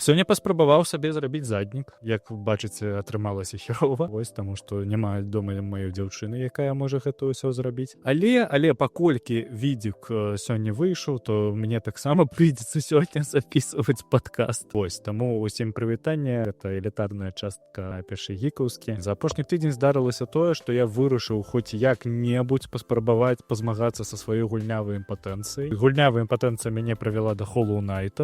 Сёння паспрабаваў сабе зрабіць заднік. Як бачыце, атрымалася херова. Вось, таму што няма дома маёй дзяўчыны, якая можа гэта ўсё зрабіць. Але паколькі відзік сёння выйшаў, то мне таксама прыйдзецца сёння записываць падкаст. Вось, таму усім прывітанне, это элітарная частка «Першай гікаўскі». За апошні тыдзень здарылася тое, што я вырашыў хоць як-небудзь паспрабаваць пазмагацца са сваёй гульнявай імпатэнцыяй. Гульнявая імпатэнцыя мяне правяла да Hollow Knight.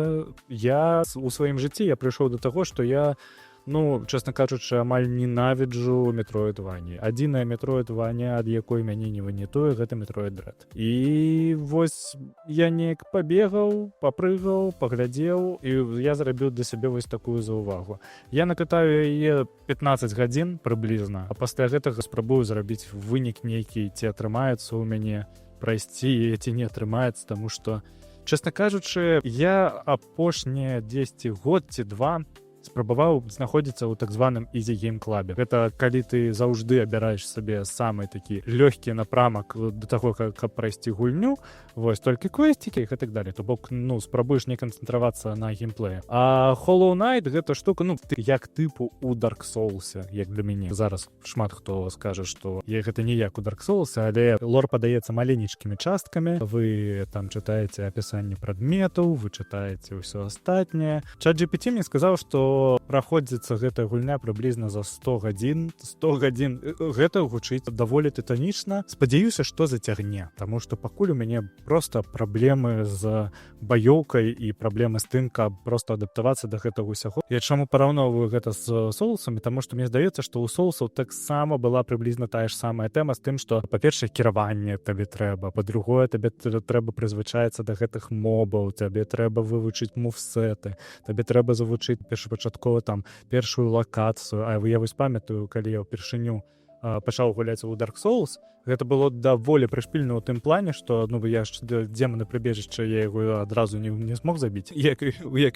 Я у сваім жыцці я прыйшоў до таго, што я, ну, честно кажучы, амаль ненавіджу метроидвані. Адзіная метроидваня, ад якой мяне не ванітуе, гэта Metroid Dread. І вось я неяк пабегаў, папрыгаў, паглядзеў, і я зрабіў для сябе вось такую заўвагу: я накатаю яе 15 гадзін прыблізна, а пасля гэтага спрабую зрабіць вынік нейкі, ці атрымаецца ў мяне прайсці, ці не атрымаецца. Таму што, честно кажучы, я апошнія 10 год ці два спрабаваў знаходзіцца ў так званым easy game клабе. Гэта калі ты заўжды абіраеш сабе самы такі лёгкі напрамак да таго, каб прайсці гульню, вось толькі квесцікі і так далее. То бок, ну, спрабуеш не канцэнтравацца на геймплеі. А Hollow Knight — гэта штука, ну, ты як тыпу у Dark Souls, як для мяне. Зараз шмат хто скажа, што я гэта не як у Dark Souls, але лор падаецца маленечкімі часткамі, вы там чытаеце апісанне прадметаў, вы чытаеце ўсё астатняе. Чат GPT мне сказаў, што праходзіцца гэтая гульня прыблізна за 100 гадзін. 100 гадзін — гэта гучыць даволі тытанічна. Спадзяюся, што зацягне, таму што пакуль у мяне просто праблемы з баёўкай і праблемы з тым, каб просто адаптавацца да гэтага ўсяго. Я чаму параўноўваю гэта з соусамі? Таму што мне здаецца, што ў соусаў таксама была прыблізна тая ж самая тэма з тым, што, па-першае, кіраванне табе трэба, па-другое, табе трэба прызвычаецца да гэтых мобаў, табе трэба вывучыць мувсеты, табе трэба завучыць першапачаткова там першую лакацыю. А я вось памятаю, калі я ўпершыню пачаў гуляць у Dark Souls, гэта было даволі прышпільна ў тым плане, што, ну, я ж «Демоны прыбежышча», я яго адразу не смог забіць, як і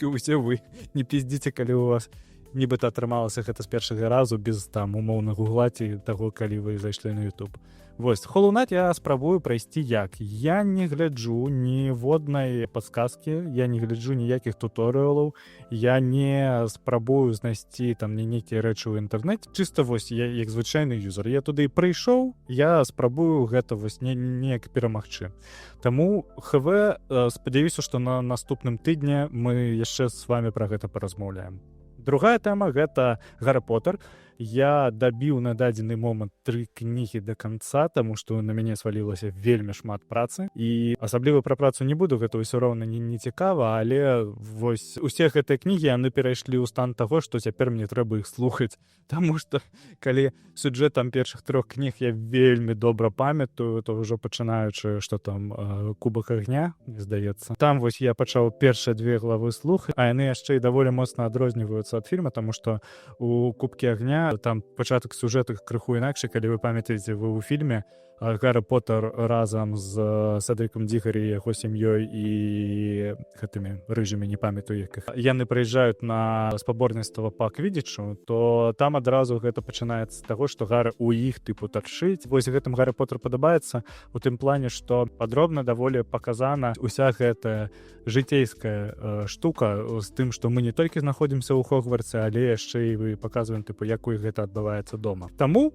ўсе вы. Не пиздите, калі у вас нібыта атрымалася гэта з першага разу без там умоўна гугла ці таго, калі вы зайшлі на YouTube. Вось, Hollow Knight я спрабую прайсці як? Я не гляджу ніводнай падсказкі, я не гляджу ніякіх туторыялаў, я не спрабую знайсці там не нейкія рэчы ў інтэрнэце. Чыста вось я як звычайны юзер, я туды прыйшоў, я спрабую гэта вось не неяк перамагчы. Таму ХВ, спадзяюся, што на наступным тыдні мы яшчэ з вами пра гэта паразмаўляем. Другая тэма — гэта Гары Поттер. Я дабіў на дадзены момант тры кнігі до конца, таму што на мяне свалілася вельмі шмат працы. І асабліва пра працу не буду, гэта ўсё роўна не цікава, але вось усе гэтыя кнігі, яны перайшлі ў стан таго, што цяпер мне трэба іх слухаць. Таму што калі сюжэт там першых трох кніг я вельмі добра памятаю, то ўжо пачынаючы, што там, «Кубак агня», здаецца, там вось я пачаў першыя две главы слухаць, а яны яшчэ і даволі моцна адрозніваюцца ад фільма, таму што у «Кубкі агня» там пачатак сюжэту крыху інакшы. Калі вы памятаеце, вы ў фільме Гары Поттер разам з Сэдрыкам Дыгары, яго сям'ёй і гэтымі рыжымі, не памятаю, як іх, яны прыязджаюць на спаборніцтва па квідзічу, то там адразу гэта пачынаецца з таго, што Гары у іх тыпу тарчыць. Вось гэтым Гары Поттер падабаецца у тым плане, што падробна даволі паказана уся гэтая жыцейская штука з тым, што мы не толькі знаходзімся ў Хогварце, але яшчэ і вы паказваем, тыпу, як у іх гэта адбываецца дома. Таму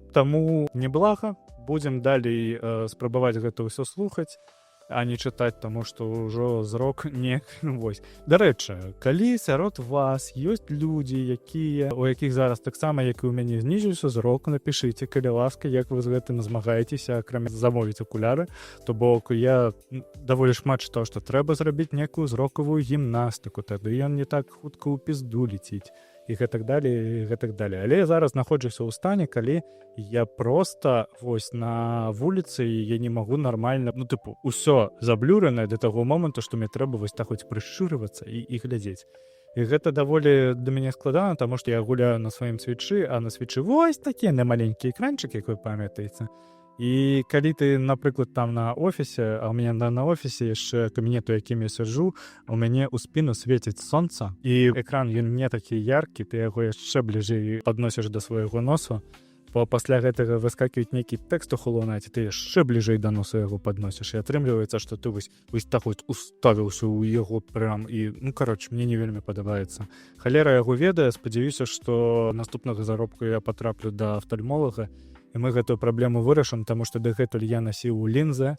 неблага, будзем далей спрабаваць гэта ўсё слухаць, а не чытаць, таму што ўжо зрок не. Вось, дарэчы, калі сярод вас ёсць людзі, якія у якіх зараз таксама, як і ў мяне, зніжыўся зрок, напішыце, калі ласка, як вы з гэтым змагаецеся, акрамя замовіць акуляры. То бок я даволі шмат чытаў, што трэба зрабіць некую зрокавую гімнастыку, тады ён не так хутка ў пізду леціць, і гэтак далее, і гэтак далее. Але я зараз знаходжуся ў стане, калі я просто вось на вуліцы я не магу нармальна, ну, тыпу, усё заблюранае да таго моманту, што мне трэба вось так хоць прышчурывацца і глядзець. І гэта даволі для мяне складана, таму што я гуляю на сваім свічы, а на свічы вось такі на маленькі экранчык, як вы памятаеце. І калі ты, напрыклад, там на офісе, а у мяне на офісе яшчэ кабінету, якім я сяджу, у мяне ў спіну свеціць сонца, і экран, ён не такі яркі, ты яго яшчэ бліжэй падносіш да свайго носу. Пасля гэтага выскакивает нейкі тэкст у Hollow, ты яшчэ бліжэй да носа яго падносіш, і атрымліваецца, што ты вось так вот уставіўся ў яго прям. І, ну, короче, мне не вельмі падабаецца. Халера яго ведае. Спадзяюся, што наступнага заробку я патраплю да афтальмолага і мы гэтую праблему вырашым, таму што дагэтуль я насіў лінзы,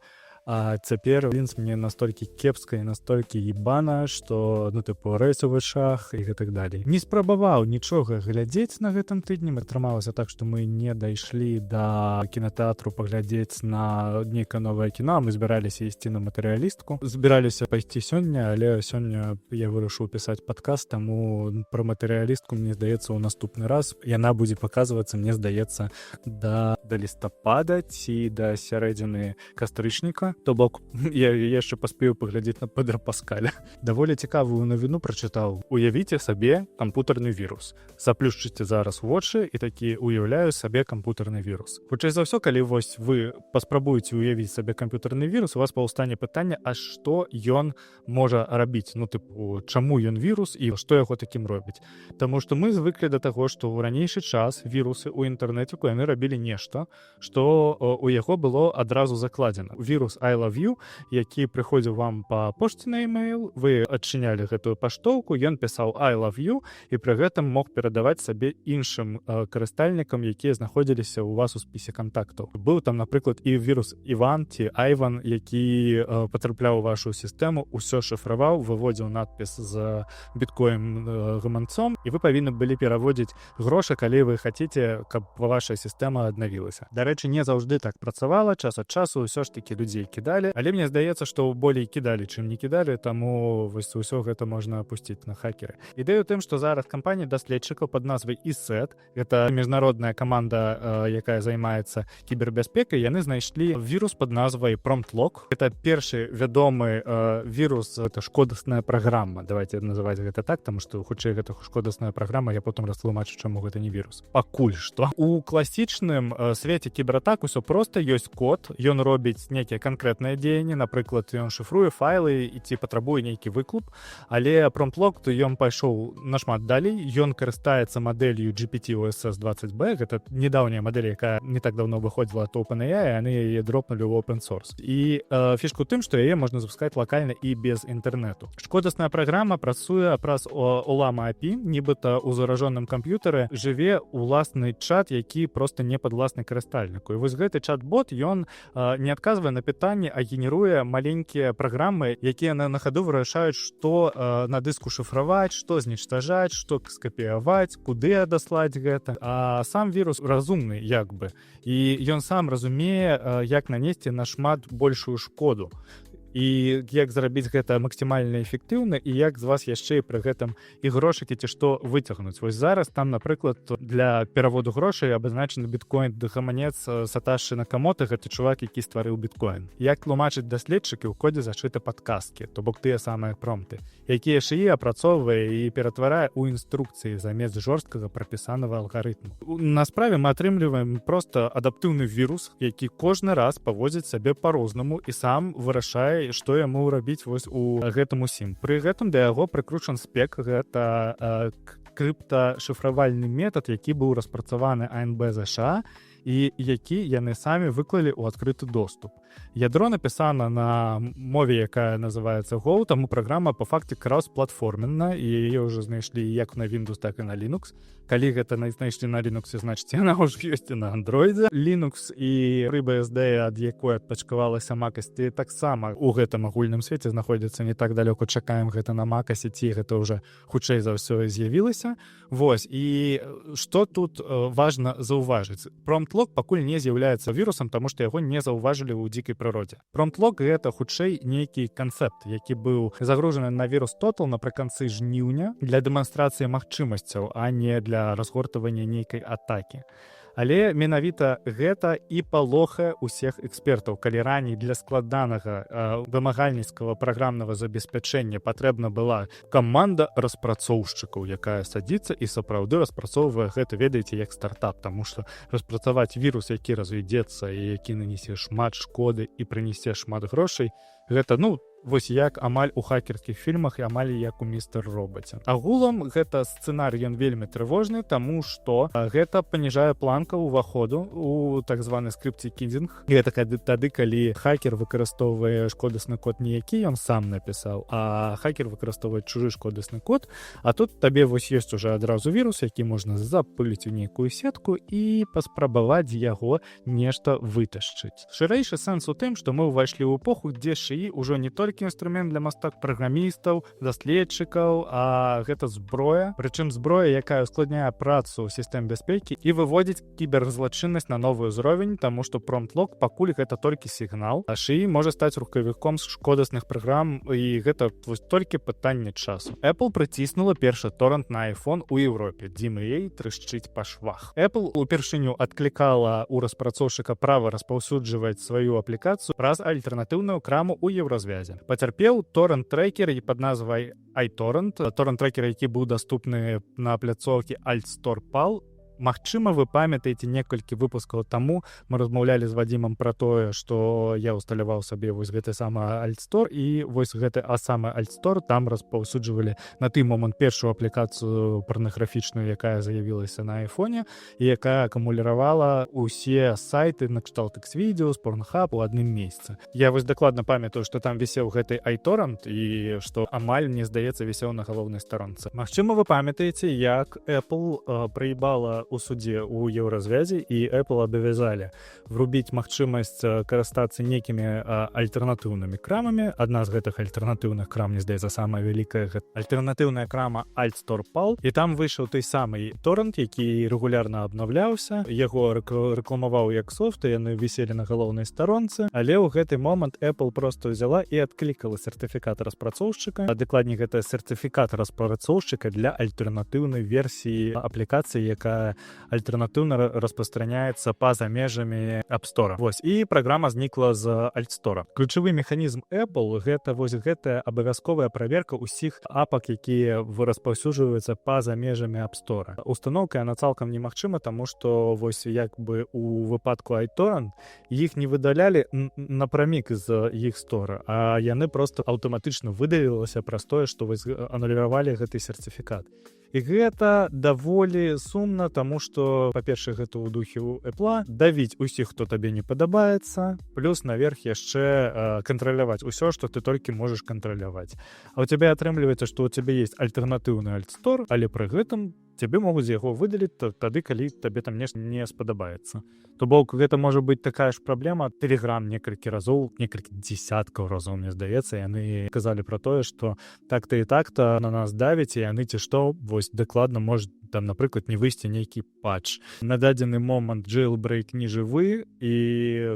а цяпер лінз мне настолькі кепска і настолькі ебана, что, ну, тыпу, рэзь у вачах і гэтак далей. Не спрабаваў нічога глядзець на гэтым тыдні. Атрымалася так, што мы не дайшлі да кінотэатру паглядзець на нейкае новае кіно. Мы збіраліся ісці на «Матэрыялістку», збіраліся пайсці сёння, але сёння я вырашыў пісаць падкаст, таму пра «Матэрыялістку», мне здаецца, у наступны раз. Яна будзе паказвацца, мне здаецца, да лістапада ці да сярэдзіны кастрычніка, то бок я яшчэ паспею паглядзець на Педро Паскаля. Даволі цікавую навіну прачытаў. Уявіце сабе кампутарны вірус. Заплюшчыце зараз вочы і такі: «Уяўляю сабе кампутарны вірус». Хутчэй за ўсё, калі вось вы паспрабуеце уявіць сабе камп'ютарны вірус, у вас паўстане пытанне: а што ён можа рабіць? Ну, тыпу, чаму ён вірус і што яго такім робіць? Таму што мы звыклі да таго, што ў ранейшы час вірусы ў інтэрнэце яны рабілі нешта, што у яго было адразу закладзена. Вірус I love you, які прыходзіў вам па пошце на email, вы адчынялі гэтую паштоўку, ён пісаў «I love you» і пры гэтым мог перадаваць сабе іншым карыстальнікам, якія знаходзіліся ў вас у спісе кантактаў. Быў там, напрыклад, і вірус Іван ці Айван, які патрапляў у вашу сістэму, усё шыфраваў, выводзіў надпіс з біткоін гаманцом, і вы павінны былі пераводзіць грошы, калі вы хотите, каб ваша сістэма аднавілася. Дарэчы, не заўжды так працавала, час ад часу ўсё ж таки людзей кідалі, але мне здаецца, што болей кідалі, чым не кідалі, таму вось усё гэта можна апусціць на хакеры. Ідэю тым, што зараз кампанія даследчыкаў под назвай ESET, это міжнародная каманда, якая займаецца кібербяспекай, яны знайшлі вірус под назвай PromptLock. Это першы вядомы вірус, это шкодасная праграма, давайте называть гэта так, таму што хутчэй гэта шкодасная праграма, я потом растлумачу, чаму гэта не вірус. Пакуль што у класічным свеце кібератак усё просто: ёсць код, ён робіць нейкія канкрэтныя дзеянні, напрыклад, ён шыфруе файлы і ці патрабуе нейкі выклуп. Але PromptLock, то ён пайшоў нашмат далей. Ён карыстаецца мадэлью GPT OSS 20B, гэта недаўняя мадэль, якая не так давно выходзіла ад OpenAI, яны яе дропнули ў open source. І фішку тым, што яе можна запускаць лакальна і без інтэрнэту. Шкодасная праграма працуе праз Ollama API, нібыта у заражоным камп'ютары жыве уласны чат, які просто не падвласны карыстальніку. І вось гэты чат-бот, ён не адказвае на пытанні, а генеруе маленькія праграмы, якія на хаду вырашаюць, што на дыску шыфраваць, што знічтажаць, што скапіяваць, куды адаслаць гэта. А сам вірус разумны як бы, і ён сам разумее, як нанесці нашмат большую шкоду і як зрабіць гэта максімальна эфектыўна, і як з вас яшчэ і пры гэтым і грошыкі ці што выцягнуць. Вось зараз там, напрыклад, для пераводу грошай абазначаны біткоін гаманец Саташы Накамота, гэты чувак, які стварыў біткоін. Як тлумачыць даследчыкі, у кодзе зашыта падказкі, то бок тыя самыя промты, якія ШІ апрацоўвае і ператварае ў інструкцыі замест жорсткага прапісанага алгарытму. На справе мы атрымліваем просто адаптыўны вірус, які кожны раз паводзіць сябе по-рознаму і сам вырашае, што яму рабіць вось у гэтым усім. Пры гэтым да яго прыкручан Speck, гэта крыпташыфравальны метад, які быў распрацаваны АНБ ЗША і які яны самі выклалі ў адкрыты доступ. Ядро напісана на мове, якая называется Go, таму праграма по факце кросс-платформенна, і яе ўжо знайшлі як на Windows, так і на Linux. Калі гэта знайшлі на Linux, значит, яна ўжо ёсць і на Android. Linux і FreeBSD, ад якой адпачкавалася macOS, таксама у гэтым агульным свеце знаходзіцца не так далёка. Чакаем гэта на macOS ці гэта ўжо, хутчэй за ўсё, з'явілася. Вось і што тут важна заўважыць: PromptLock пакуль не з'яўляецца вірусам, таму што яго не заўважылі ў дзікай прыродзе. PromptLock — гэта хутчэй нейкі канцэпт, які быў загружаны на VirusTotal напрыканцы жніўня для дэманстрацыі магчымасцяў, а не для разгортавання нейкай атакі. Але менавіта гэта і палохае усіх экспертаў. Калі раней для складанага вымагальніцкага праграмнага забеспячэння патрэбна была каманда распрацоўшчыкаў, якая садзіцца і сапраўды распрацоўвае гэта, ведаеце, як стартап, таму што распрацаваць вірус, які развідзецца і які нанесе шмат шкоды і прынесе шмат грошай, гэта, ну, Вось як амаль у хакерскіх фільмах і амаль як у «Містэр Робаце». Агулам гэта сцэнар, ён вельмі трывожны, таму што гэта паніжае планка ўваходу у так званы script kidding. Гэта тады, калі хакер выкарыстоўвае шкодасны код, не які ён сам напісаў, а хакер выкарыстоўвае чужы шкодасны код. А тут табе вось ёсць уже адразу вірус, які можна запыліць у нейкую сетку і паспрабаваць з яго нешта выташчыць. Шырэйшы сэнс у тым, што мы ўвайшлі ў эпоху, дзе ШІ ўжо не толькі інструмент для мастак праграмістаў, даследчыкаў, а гэта зброя, прычым зброя, якая ускладняе працу сістэм бяспекі і выводзіць кіберзлачыннасць на новы ўзровень, таму што PromptLock пакуль гэта толькі сігнал, а ШІ можа стаць рухавіком шкодасных праграм, і гэта вось толькі пытанне часу. Apple прыціснула першы торрент на iPhone у Еўропе. DMA трашчыць па швах. Apple упершыню адклікала у распрацоўшчыка права распаўсюджваць сваю аплікацыю праз альтэрнатыўную краму ў Еўразвязе. Пацярпеў торрент-трекер і под назвай iTorrent, торрент-трекер, які быў даступны на пляцоўкі AltStore PAL. Магчыма, вы памятаеце, некалькі выпускаў таму мы размаўлялі з Вадзімам пра тое, што я усталяваў сабе вось гэты самы AltStore, і вось гэты самы AltStore, там распаўсюджвалі на той момант першую аплікацыю парнаграфічную, якая з'явілася на айфоне і якая акумуліравала усе сайты накшталт Xvideos, Pornhub у адным месцы. Я вось дакладна памятаю, што там вісеў гэты iTorrent і што амаль, мне здаецца, вісеў на галоўнай старонцы. Магчыма, вы памятаеце, як Apple праебала у судзе у Еўразвязе, і Apple абавязалі врубіць магчымасць карыстацца нейкімі альтэрнатыўнымі крамамі. Адна з гэтых альтэрнатыўных крам, мне здаецца, самая вялікая, альтэрнатыўная крама AltStore PAL, і там выйшаў той самы торрент, які рэгулярна абнаўляўся, яго рэкламаваў як софт, і яны віселі на галоўнай старонцы. Але ў гэты момант Apple просто взяла і адклікала сертыфікат распрацоўшчыка, дакладней, гэта сертыфікат распрацоўшчыка для альтэрнатыўнай версіі аплікацыі, якая альтэрнатыўна распространяецца па-за межамі App Store. Вось, і праграма знікла з AltStore. Ключавы механізм Apple — гэта вось гэтая абавязковая праверка ўсіх апак, якія распаўсюджваюцца па-за межамі App Store. Установка яна цалкам немагчыма, таму што вось як бы у выпадку iTorrent іх не выдалялі напрамік з іх стора, а яны просто аўтаматычна выдалілася праз тое, што вось анулявалі гэты сертыфікат. І гэта даволі сумна, таму што, па-першае, гэта ў духе у Apple давіць усіх, хто табе не падабаецца, плюс наверх яшчэ кантраляваць усё, што ты толькі можаш кантраляваць. А у цябе атрымліваецца, што ў цябе есть альтэрнатыўны AltStore, але пры гэтым цябе могуць яго выдаліць тады, калі табе там нешта не спадабаецца. То бок гэта можа быць такая ж праблема. Телеграм некалькі разоў, некалькі десяткаў разоў, мне здаецца, яны казалі пра тое, што так-то і так-то на нас давіць, і яны ці што вось дакладна может там, напрыклад, не выйсці нейкі патч. На дадзены момант jailbreak не жывы, і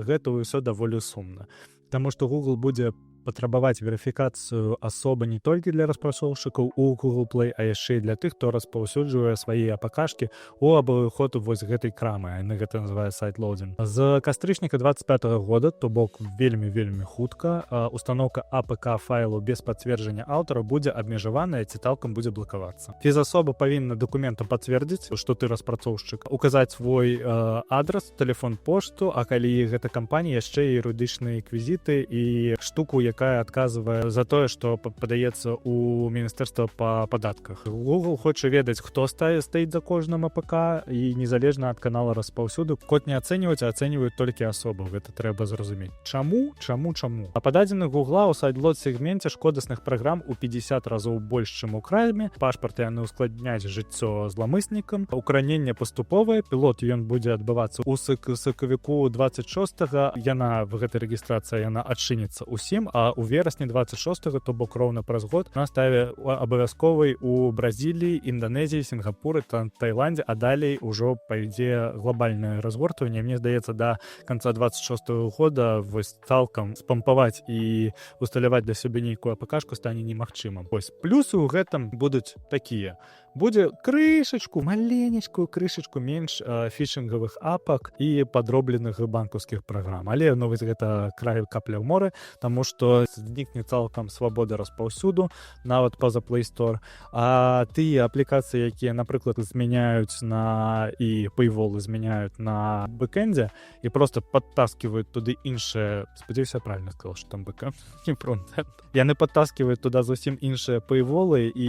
гэта ўсё даволі сумна. Таму што Google будзе патрабаваць верыфікацыю асобы не толькі для распрацоўшчыкаў у Google Play, а яшчэ і для тых, хто распаўсюджвае свае апакашкі у абыход вось гэтай крамы. Яны гэта называюць sideloading. З кастрычніка 25 -го года, то бок вельмі, вельмі хутка, установка APK файлу без пацверджання аўтара будзе абмежаваная ці цалкам будзе блакавацца. Фізасоба павінна дакументам пацвердзіць, што ты распрацоўшчык, указаць свой адрас, телефон, пошту, а калі гэта кампанія, яшчэ і юрыдычныя рэквізіты і штуку, якая адказвае за тое, што падаецца у міністэрства па падатках. Google хоча ведаць, хто стаіць за кожным APK, і незалежна ад канала распаўсюду. Код не ацэньваюць, а ацэньваюць толькі асобу. Гэта трэба зразумець. Чаму, чаму, чаму? А па дадзеных Гугла, у sideload сегменце шкодасных праграм у 50 разоў больш, чым у краме. Пашпарты яны ускладняць жыццё зламыснікам. Укараненне паступовае. Пілот, ён будзе адбывацца у сакавіку 26. Яна в гэтай рэгістрацыя, яна адчыніцца усім, а у верасні 26, то бок роўна праз год, на ставе абавязковай у Бразіліі, Інданезіі, Сінгапуры, Тайландзе, а далей ужо пойдзе глобальнае разгортванне. Мне здаецца, да конца 26 года вось цалкам спампаваць і усталяваць для сябе нейкую апкашку стане немагчыма. Вось плюсы ў гэтым будуць такія. Будзе крышачку, маленечкую крышачку менш фішынгавых апак і падробленых банкаўскіх праграм. Але, ну, вось гэта край, капля ў моры, таму што знікне цалкам свабода распаўсюду нават па-за Play Store. А тыя аплікацыі, якія, напрыклад, змяняюць на і пейволы змяняюць на бэкэндзе і просто подтаскивают туды іншыя, спадзяюся, правильно сказал, что там бэкэнд, не фронтенд, яны подтаскивают туда зусім іншыя пейволы, і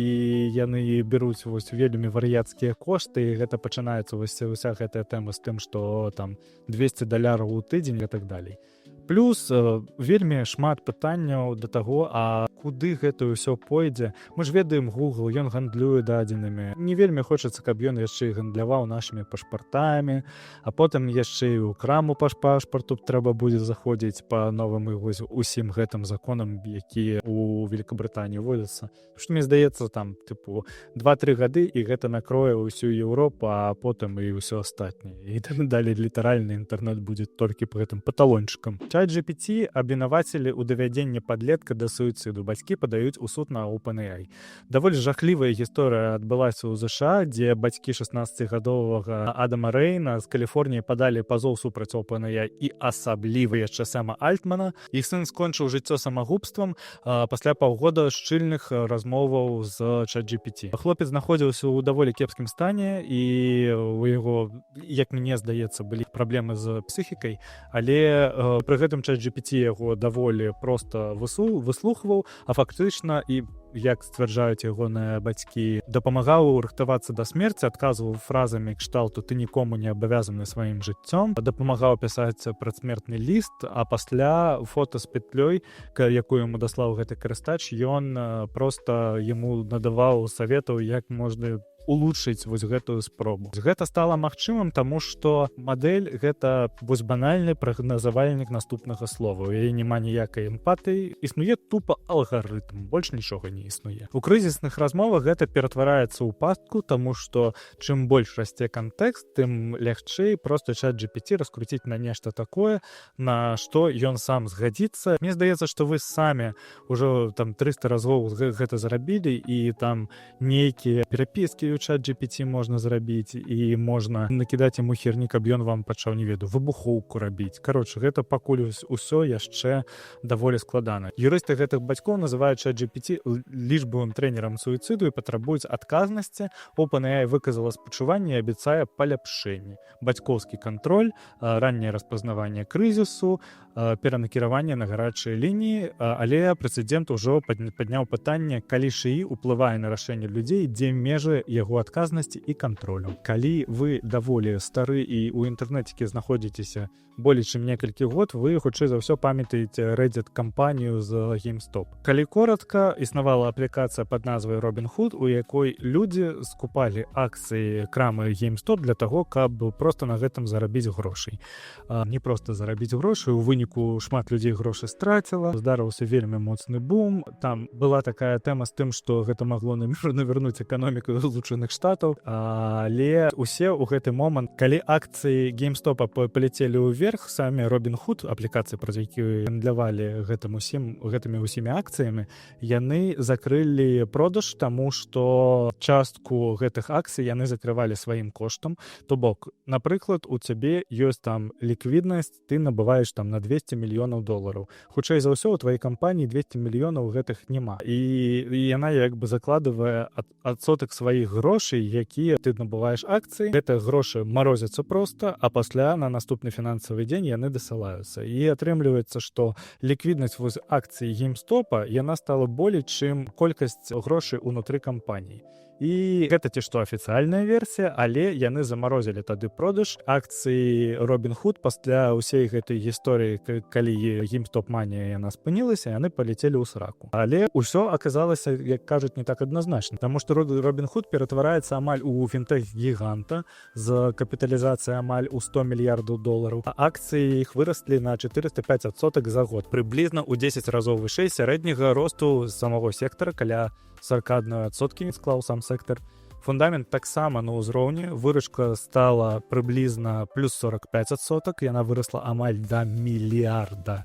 яны беруць вось вельмі вар'яцкія кошты, і гэта пачынаецца вось уся гэтая тэма з тым, что там 200 даляраў у тыдзень і так далей. Плюс вельмі шмат пытанняў да таго, а куды гэта ўсё пойдзе. Мы ж ведаем Google, ён гандлюе дадзенымі. Не вельмі хочацца, каб ён яшчэ і гандляваў нашымі пашпартамі, а потым яшчэ і ў краму па пашпарту трэба будзе заходзіць па новым і вось усім гэтым законам, якія у Великабрытаніі водзяцца. Што мне здаецца, там тыпу 2-3 гады, і гэта накрое ўсю Еўропу, а потым і ўсё астатняе. І там далей літаральна інтэрнэт будзе толькі по гэтым па талончыкам. ChatGPT абвінавацілі ў давядзенні падлетка да суіцыду. Бацькі падаюць у суд на OpenAI. Даволі жахлівая гісторыя адбылася ў ЗША, дзе бацькі 16-гадовага Адама Рэйна з Каліфорніі падалі пазоў супраць OpenAI і асабліва яшчэ Сэма Альтмана. Іх сын скончыў жыццё самагубствам пасля паўгода шчыльных размоваў з ChatGPT. Хлопец знаходзіўся ў даволі кепскім стане, і у яго, як мне здаецца, былі праблемы з псіхікай, але пры гэтым ChatGPT яго даволі проста выслухваў, а фактычна і, як сцвярджаюць ягоныя бацькі, дапамагаў рыхтавацца да смерці, адказваў фразамі кшталту «ты нікому не абавязаны сваім жыццём», дапамагаў пісаць прадсмертны ліст, а пасля фото з петлёй, якую яму даслаў гэты карыстач, ён просто яму надаваў саветаў, як можна улучшить вось гэтую спробу. Гэта стало магчымым, таму што мадэль — гэта вось банальны прагназавальнік наступнага слова. У яе няма ніякай эмпатыі, існуе тупо алгарытм, больш нічога не існуе. У крызісных размовах гэта ператвараецца ў пастку, таму што чым больш расце кантэкст, тым лягчэй просто чат GPT раскруціць на нешта такое, на што ён сам згадзіцца. Мне здаецца, што вы самі ўжо там 300 разоў гэта зрабілі, і там нейкія перапіскі ў чат GPT можна зрабіць, і можна накідаць яму херні, каб ён вам пачаў, не ведаю, выбухоўку рабіць. Короче, гэта пакуль усё яшчэ даволі складана. Юрысты гэтых бацькоў называюць чат GPT лічбавым трэнерам суіцыду і патрабуюць адказнасці. OpenAI выказала спачуванне і абяцае паляпшэнне: бацькоўскі кантроль, ранняе распазнаванне крызісу, перанакіраванне на гарачыя лініі. Але прэцэдэнт ужо падняў пытанне: калі ШІ уплывае на рашэнне людзей, дзе межы яго адказнасці і кантролю? Калі вы даволі стары і ў інтэрнэцікі знаходзіцеся болей чым некалькі год, вы хутчэй за ўсё памятаеце Reddit кампанію з GameStop. Калі коротко, існавала аплікацыя под назвай Robinhood, у якой людзі скупалі акцыі крамы GameStop для таго, каб просто на гэтым зарабіць грошай. Не просто зарабіць грошы, у выніку шмат людзей грошы страціла, здарыўся вельмі моцны бум. Там была такая тэма з тым, што гэта магло навернуць эканоміку Злучаных Штатаў. Але усе ў гэты момант, калі акцыі GameStopа паляцелі ўверх, самі Robinhood аплікацыі, праз які гандлявалі гэтым усім, гэтымі ўсімі акцыямі, яны закрылі продаж, таму што частку гэтых акцый яны закрывалі сваім коштам. То бок, напрыклад, у цябе ёсць там ліквіднасць, ты набываеш там на 200 мільёнаў долараў. Хутчэй за ўсё, у тваей кампаніі 200 мільёнаў гэтых няма, і яна як бы закладывае адсотак сваіх грошай, якія ты набываеш акцыі. Гэта грошы марозяцца просто, а пасля на наступны фінансавы дзень яны дасылаюцца, і атрымліваецца, што ліквіднасць вось акцыі геймстопа, яна стала болей, чым колькасць грошай унутры кампаніі. І гэта ці што афіцыяльная версія, але яны замарозілі тады продаж акцыі Robinhood. Пасля ўсей гэтай гісторыі, калі GameStop манія яна спынілася, яны паляцелі ў сраку. Але ўсё аказалася, як кажуць, не так адназначна, таму што Robinhood ператвараецца амаль у фінтэх гіганта з капіталізацыяй амаль у 100 мільярдаў долараў, а акцыі іх выраслі на 405% за год, прыблізна ў 10 разоў вышэй сярэдняга росту самого сектара, каля 41% склаў сам сектор. Фундамент таксама на ўзроўні. Выручка стала прыблізна плюс 45%, яна вырасла амаль да мільярда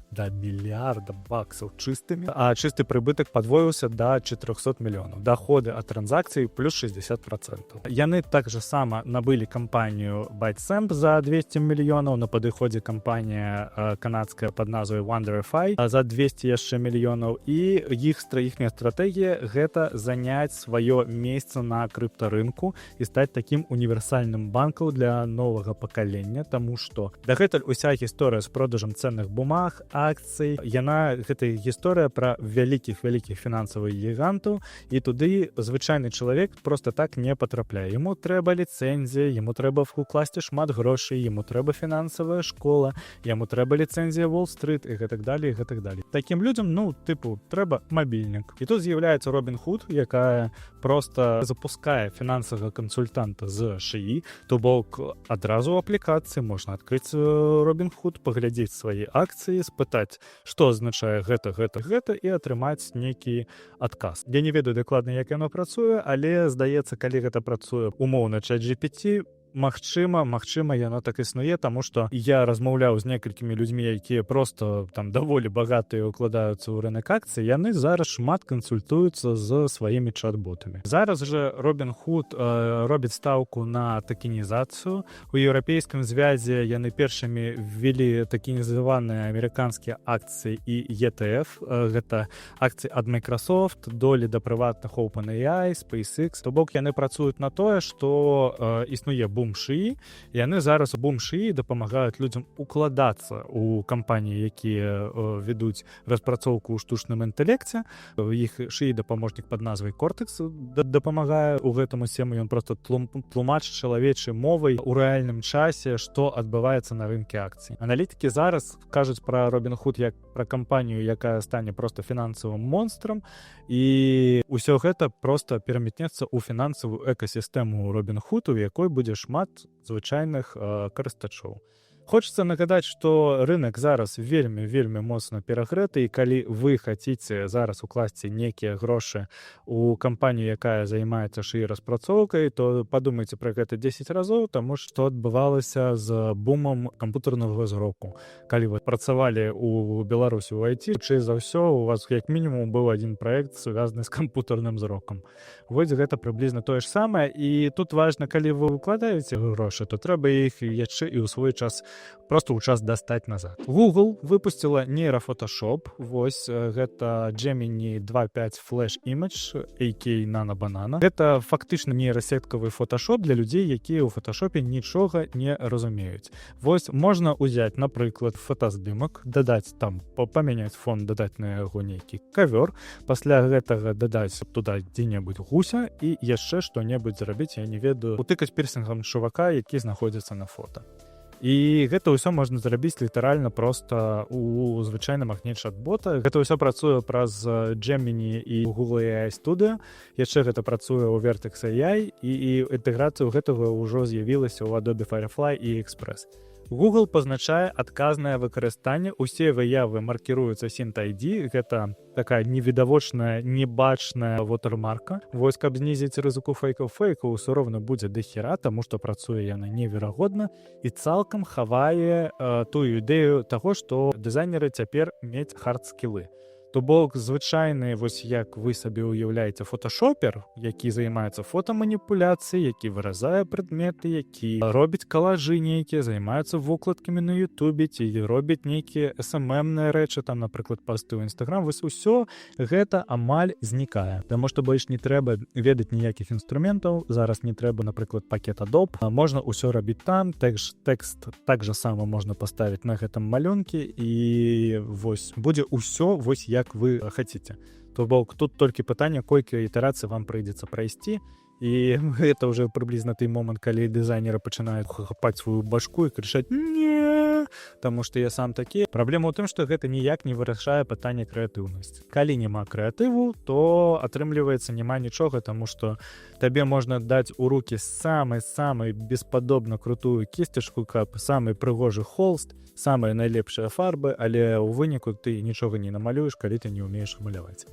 баксаў чыстымі, а чысты прыбытак падвоіўся да 400 мільёнаў. Доходы ад транзакцый плюс 60%. Яны так же сама набылі кампанію ByteSamp за 200 мільёнаў, на падыходзе кампанія канадская под назвай WonderFi за 200 яшчэ мільёнаў. І іхняя стратэгія — гэта заняць сваё месца на крыптарынку і стаць такім універсальным банкам для новага пакалення, таму што дагэтуль уся гісторыя з продажам ценных бумаг, акцый, яна, гэта гісторыя пра вялікіх вялікіх фінансавых гігантаў, і туды звычайны чалавек просто так не патрапляе. Ему трэба ліцэнзія, ему трэба укласці шмат грошай, ему трэба фінансавая школа, яму трэба ліцэнзія Уолл-стрыт і гэтак далее, і гэтак далее. Таким людям, ну, тыпу, трэба мабільнік. І тут з'яўляецца Робін Худ, якая просто запускае фінансавага кансультанта з ШІ. То бок адразу ў аплікацыі можна адкрыць Робін Худ, паглядзець свае акцыі, спытаць, што азначае гэта, гэта, гэта, і атрымаць нейкі адказ. Я не ведаю дакладна, як яно працуе, але, здаецца, калі гэта працуе умоўна чат GPT, магчыма, яно так існуе, таму што я размаўляў з некалькімі людзьмі, якія просто там даволі багатыя, укладаюцца ў рынок акцый, яны зараз шмат кансультуюцца з сваімі чат-ботамі. Зараз же Робін Худ робіць стаўку на такенізацыю. У Еўрапейскім звязе яны першымі ввялі такенізаваныя амерыканскія акцыі і ETF. Гэта акцыі ад Microsoft, долі да прыватных OpenAI, SpaceX. То бок яны працуюць на тое, што існуе бум ШІ. Яны зараз, бум ШІ, дапамагаюць людзям укладацца у кампаніі, якія ведуць распрацоўку ў штучным інтэлекце. Іх ШІ дапаможнік под назвай Cortex дапамагае у гэтым усім. Ён просто тлумачыць чалавечай мовай у рэальным часе, што адбываецца на рынке акцый. Аналітыкі зараз кажуць пра Робін Худ як пра кампанію, якая стане просто фінансавым монстрам, і ўсё гэта просто пераметнецца ў фінансавую экасістэму Робін Худ, у якой будзе шмат звычайных карыстачоў. Хочется нагадаць, што рынок зараз вельмі, вельмі моцна перагрэты, і калі вы хаце зараз укласці нейкія грошы у кампанію, якая займаецца ШІ распрацоўкай, то падумайце пра гэта 10 разоў, таму што адбывалася з бумам кампутарнага зроку. Калі вы працавалі у Беларусі ў IT, хутчэй за ўсё, у вас як мінімум быў адзін праект, сувязаны з кампутарным зрокам. Вось гэта прыблізна тое ж самае. І тут важна, калі вы укладаеце грошы, то трэба іх яшчэ і ў свой час, просто ў час дастаць назад. Google выпусціла нейрафотошоп. Вось гэта Gemini 2.5 Flash Image, aka Nano Banana. Гэта фактычна нейрасеткавы фотошоп для людзей, якія ў фотошопе нічога не разумеюць. Вось можна ўзяць, напрыклад, фотаздымак, дадаць там, памяняць фон, дадаць на яго нейкі кавёр, пасля гэтага дадаць туда дзе-небудзь гуся і яшчэ што-небудзь зрабіць, я не ведаю, утыкаць пірсінгам чувака, які знаходзіцца на фото. І гэта ўсё можна зрабіць літаральна просто у звычайным акне чат-бота. Гэта ўсё працуе праз Gemini і Google AI Studio. Яшчэ гэта працуе ў Vertex AI, і інтэграцыя гэтага ўжо з'явілася ў Adobe Firefly і Express. Google пазначае адказнае выкарыстанне. Усе выявы маркіруюцца SynthID, гэта такая невідавочная, небачная вотэрмарка. Вось, каб знізіць рызыку фэйкаў. Фэйкаў усё роўна будзе дахера, таму што працуе яна неверагодна і цалкам хавае тую ідэю таго, што дызайнеры цяпер мець хард-скілы. То бок звычайны, вось як вы сабе ўяўляеце, фоташопер, які займаецца фотаманіпуляцыяй, які выразае прадметы, які робіць калажы нейкія, займаецца вокладкамі на Ютубе ці робіць нейкія СММныя рэчы, там, напрыклад, пасты ў Інстаграм, вось усё гэта амаль знікае. Таму што больш не трэба ведаць ніякіх інструментаў, зараз не трэба, напрыклад, пакет Adobe, можна ўсё рабіць там, тэкст так жа сама можна паставіць на гэтым малюнкі, і вось будзе ўсё вось як вы хотите. То бок тут толькі пытанне, колькі ітэрацый вам прыйдзецца прайсці. І гэта уже прыблізна той момант, калі дызайнеры пачынаюць хапаць сваю башку і крычаць: «Не!» Таму што я сам такі. Праблема ў тым, што гэта ніяк не вырашае пытанне крэатыўнасці. Калі няма крэатыву, то атрымліваецца, няма нічога, таму што табе можна даць у руки самы самы беспадобна крутую кістачку, каб самы прыгожы холст, самыя найлепшыя фарбы, але ў выніку ты нічога не намалюеш, калі ты не ўмееш маляваць.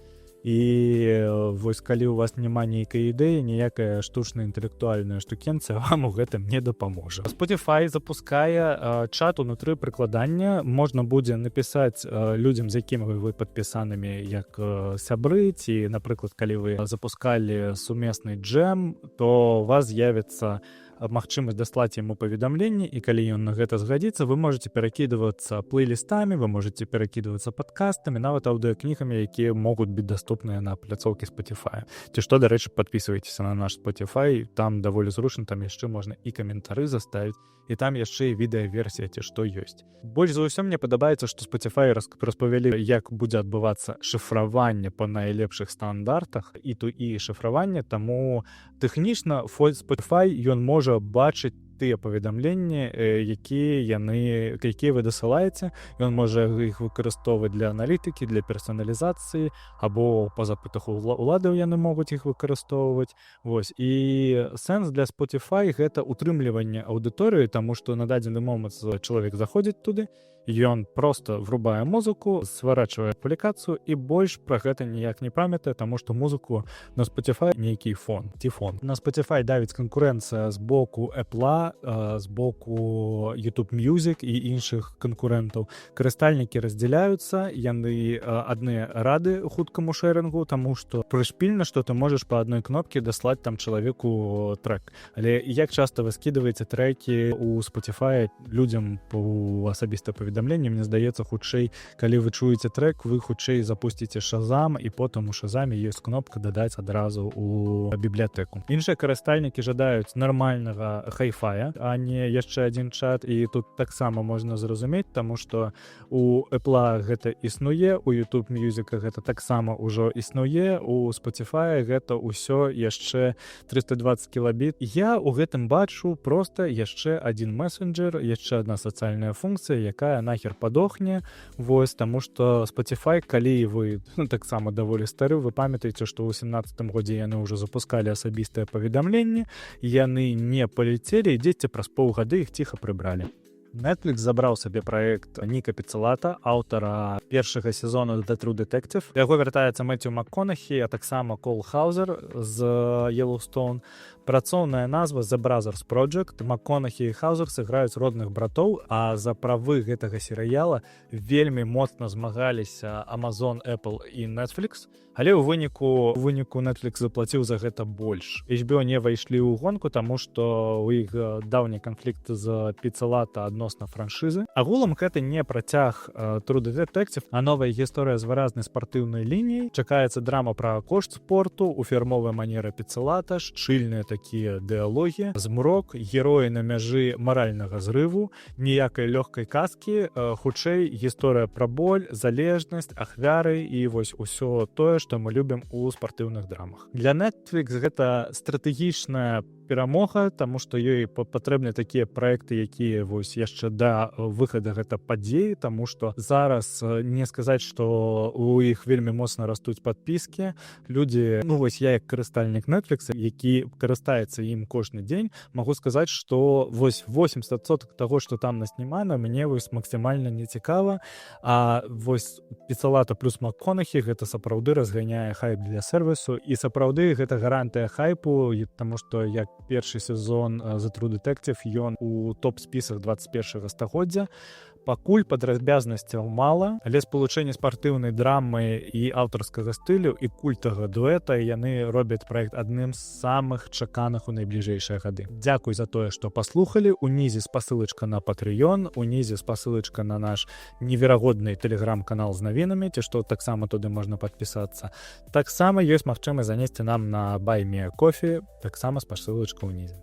І вось калі у вас няма нейкай ідэі, ніякая штучная інтэлектуальная штукенцыя вам у гэтым не дапаможа. Spotify запускае чат унутры прыкладання. Можна будзе напісаць людзям, з якімі вы падпісанымі як сябры, ці, напрыклад, калі вы запускалі сумесны джем, то у вас з'явіцца магчымасць даслаць яму паведамленне, і калі ён на гэта згадзіцца, вы можете перакідвацца плейлістамі, вы можете перакідвацца падкастамі, нават аўдыокнігамі, якія могуць быць даступныя на пляцоўкі Spotify. Ці што, дарэчы, подписывайтесь на наш Spotify, там даволі зручна, там яшчэ можна і каментары заставіць, і там яшчэ і відэаверсія, ці што, ёсць. Больш за ўсё мне падабаецца, што Spotify распавялі, як будзе адбывацца шыфраванне па найлепшых стандартах і ту і шыфраванне, таму тэхнічна Spotify, ён можа бачыць тыя паведамленні, якія вы дасылаеце. Ён можа іх выкарыстоўваць для аналітыкі, для персаналізацыі, або па запытах уладаў яны могуць іх выкарыстоўваць. Вось, і сэнс для Spotify — гэта утрымліванне аўдыторыі, таму што на дадзены момант чалавек заходзіць туды, ён просто врубае музыку, сварачвае публікацыю і больш пра гэта ніяк не памятае, таму што музыку на Spotify нейкі фон ці фон. На Spotify давіць канкурэнцыя з боку Apple, з боку YouTube Music і іншых канкурэнтаў. Карыстальнікі раздзяляюцца, яны адны рады хуткаму шэрынгу, таму што прышпільна, што ты можаш па адной кнопке даслаць там чалавеку трек. Але як часта вы скидываеце трэкі у Spotify людзям по асабіста паведамленне? Мне здаецца, хутчэй, калі вы чуеце трек, вы хутчэй запусціце Шазам, і потым у Шазаме ёсць кнопка «дадаць адразу у бібліятэку». Іншыя карыстальнікі жадаюць нармальнага хайфая, а не яшчэ адзін чат. І тут таксама можна зразумець, таму што у Apple гэта існуе, у YouTube Music гэта таксама ўжо існуе, у Spotify гэта ўсё яшчэ 320 кілабіт. Я у гэтым бачу просто яшчэ один мессенджер, яшчэ одна сацыяльная функцыя, якая нахер падохне. Вось, таму што Spotify, калі вы, ну, таксама даволі стары, вы памятаеце, што ў 17-м годзе яны ўжо запускалі асабістыя паведамленні, яны не паляцелі, і дзесьці праз паўгады іх ціха прыбралі. Netflix забраў сабе праект Ніка Піцалата, аўтара першага сезону The True Detective. Яго вяртаецца Мэцю МакКонахі, а таксама Кол Хаузер з Yellowstone. Працоўная назва The Brothers Project. МакКонахі і Хаузер сыграюць родных братоў, а за правы гэтага серыяла вельмі моцна змагаліся Amazon, Apple і Netflix. Але ў выніку Netflix заплаціў за гэта больш. HBO не ўвайшлі ў гонку, таму што у іх даўні канфлікт з Піцалата адносна франшызы. Агулам гэта не працяг True Detective, а новая гісторыя з выразнай спартыўнай лініяй. Чакаецца драма пра кошт спорту у фірмовай манеры Піцалата, шчыльныя такія дыалогі, змрок, героі на мяжы маральнага зрыву, ніякай лёгкай казкі, хутчэй гісторыя пра боль, залежнасць, ахвяры і вось усё тое, што мы любім у спартыўных драмах. Для Netflix гэта стратэгічная перамога, таму што ёй патрэбны такія праекты, якія вось яшчэ да выхада гэта падзеі, таму што зараз не сказаць, што у іх вельмі моцна растуць падпіскі. Людзі, ну вось я як карыстальнік Netflix, які карыстаецца ім кожны дзень, магу сказаць, што вось 80% таго, што там наснімана, мне вось максімальна не цікава. А вось Піцалата плюс МакКонахі — гэта сапраўды разганяе хайп для сервісу, і сапраўды гэта гарантыя хайпу, таму што як першы сезон The True Detective, ён у топ-спісах 21 стагоддзя. Пакуль падрабязнасцяў мала, але спалучэнне спартыўнай драмы і аўтарскага стылю і культага дуэта, яны робяць праект адным з самых чаканых у найбліжэйшыя гады. Дзякуй за тое, што паслухалі. Унізе спасылачка на Patreon, унізе спасылачка на наш неверагодны тэлеграм-канал з навінамі, ці што, таксама туды можна падпісацца. Таксама ёсць магчымасць занесці нам на Buy Me a Coffee, таксама спасылачка ўнізе.